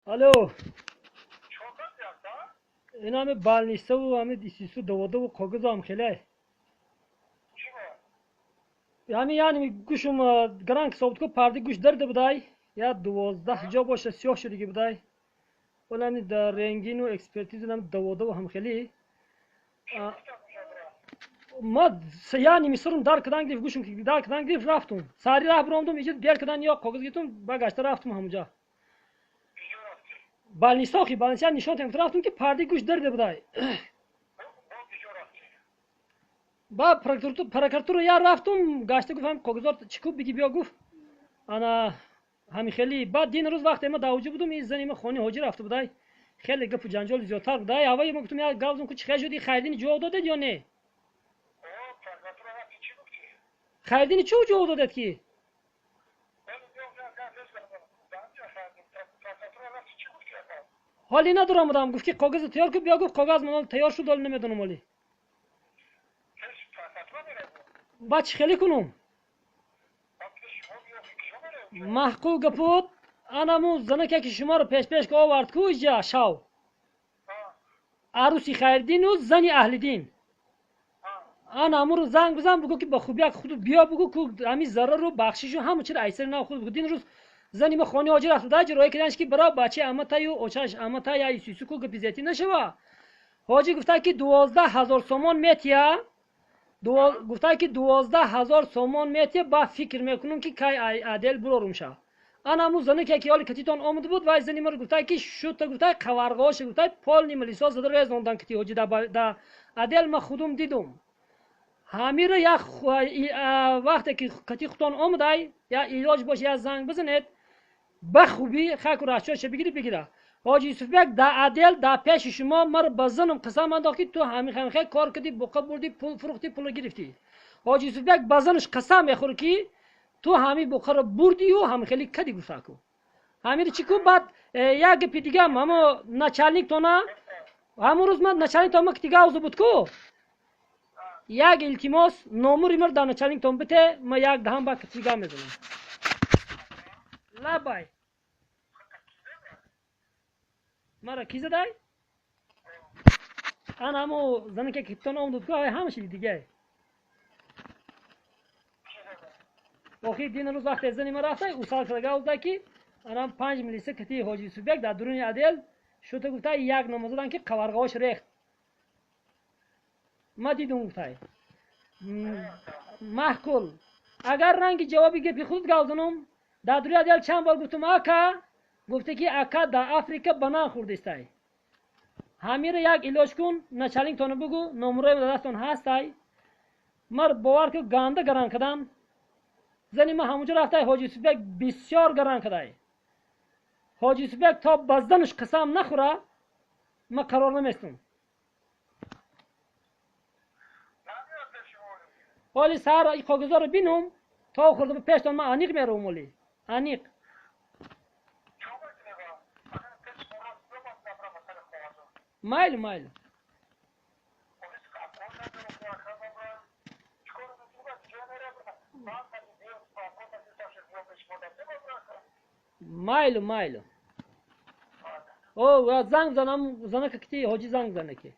Алло. Ин ҳами балнисаву ҳами исису доводаву коғизам хеле. Ҳами яъне гӯшум гранк собит ку парди гӯш дарда будай. Я 12 ҷо боша сиёҳ шудиги будай. Вале ҳами дар рентгену экспертизу ҳами доводаву ҳам хеле. Ма яъне мисрум дар кадан гирифт гӯшум дар кадан гирифт рафтум. Сари раҳ биромдум иҷа дер кадан ё коғиз гирифтум ба гашта рафтум ҳамуҷа. Балнисохи балниса нишон тем рафтум ки парди гӯш дарда будай. Ба прокуратура я рафтум гашта гуфт ҳам коғизор чӣ куб биги биё гуфт. Ана ҳами хеле баъд дин рӯз вақте ма дар ҳоҷӣ будум ин зани ма хони ҳоҷӣ рафта будай. Хеле гапу ҷанҷол зиёдтар будай. Аввал ма гуфтум я гап зум ку чӣ хел шуди Хайриддини ҷавоб додед ё не? Хайриддини чӣ ҷавоб додед ки? Ҳоли надорам будам гуфт ки коғизро тайёр кун биё гуфт коғаз ман тайёр шуд ҳоли намедонам ҳоли. Баъд чӣ хеле кунум? Маҳқул гапуд анаму занаке ки шуморо пешпеш ка овард ку иҷа шав. Арӯси Хайриддину зани Аҳлиддин. Ана амуро занг бизан бугӯ ки ба хубияк худу биё бугӯ ку ҳами зарару бахшишу ҳама чиро айсари нав худ бугӯ. Дин рӯз зани ма хони ҳоҷӣ рафт даҷ роя киданш ки бара бачаи аматаю очаш амата я исюсу ку гапи зетӣ нашава. Ҳоҷӣ гуфта ки 12 000 сомон метия, гуфта ки 12 000 сомон метия ба фикр мекунам ки кай адел бурорум ша. Ана аму занаке ки ҳоли катитон омада буд вай зани маро гуфта ки шута гуфта қаварғоша гуфта полни милисо зада резондан кити ҳоҷӣ да адел ма худум дидум. Ҳамиро як вақте ки кати худтон омадай я илоҷ боша я занг бизанед ба хубӣ хаку расчоша бигири бигира. Ҳоҷи Юсуфбек да адел да пеши шумо маро ба занам қисам андохт ки ту ҳамихамихе кор кардӣ буқа бурдӣ пул фурӯхтӣ пулро гирифтӣ. Ҳоҷи Юсуфбек ба занаш қасам мехӯрд ки ту ҳами буқаро бурдию ҳамихелӣ кадӣ гуфта ку. Ҳамиро чӣ ку баъд як гапи дигам ҳамо начальниктона ҳамон рӯз ман начальниктон ма китига авзу буд ку. Як илтимос номури маро дар начальниктон бите ма як даҳам ба китига мезанам. Лабай. Мара ки задай? Ана ҳамо занаке ки тон омад ку ҳамаши дигай. Охир дин рӯз вақте зани ма рафтай усал карда гап ки анам 5 милиса кати ҳоҷи Юсуфбек дар дуруни адел шута гуфтай як нома задан ки қаварғаҳош рехт. Ма дидум гуфтай. Маҳқул. Агар ранги ҷавоби гапи худ гап занам дар дуруни адел чанд бор гуфтум ака гуфте ки ака дар Африка банан хӯрдистай. Ҳамиро як илоҷ кун начальниктонро бугӯ номурои дар дастон ҳастай. Мар бовар ку ганда гаран кардам. Зани ма ҳамунҷо рафтай ҳоҷи Юсуфбек бисёр гаран кардай. Ҳоҷи Юсуфбек то ба занаш қисам нахӯра ма қарор наместум. Ҳоли саҳар и коғизоро бинум то хӯрда пештон ма аниқ меравам оли. Аниқ. Майлу майлу. Майлу майлу. О, занг занам занака кити ҳоҷӣ занг занаки.